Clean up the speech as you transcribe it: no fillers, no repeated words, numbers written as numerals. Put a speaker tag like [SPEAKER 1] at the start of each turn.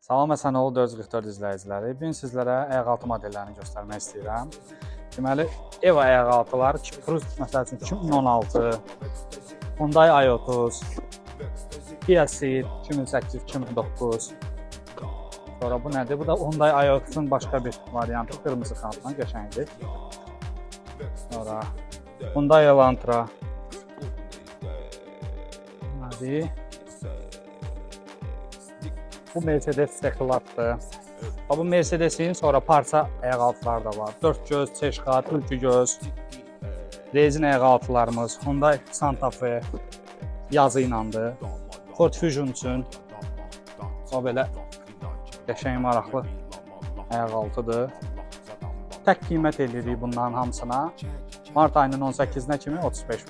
[SPEAKER 1] Salam Əsənoğlu 444 izləyiciləri. Bu gün sizlərə ayaqaltı modellərini göstərmək istəyirəm. Deməli, EVA ayaqaltılar, Cruze məsəl üçün 2016, Hyundai i30, Kia Ceed 2008, 2009. Sonra bu nədir? Bu da Hyundai i30-un başqa bir variantı, qırmızı xanatla qəşəngdir. Sonra Hyundai Elantra. Nədir? Bu Mercedes C-Class-dır. Bu Mercedesin sonra parça ayaqaltıları da var. 4 göz, çeşka, tülkü göz, rezin ayaqaltılarımız, Hyundai Santa Fe yazı iləndir. Ford Fusion üçün o belə qəşəng maraqlı ayaqaltıdır. Tək qiymət eləyirik bunların hamısına. Mart ayının 18-nə kimi 35.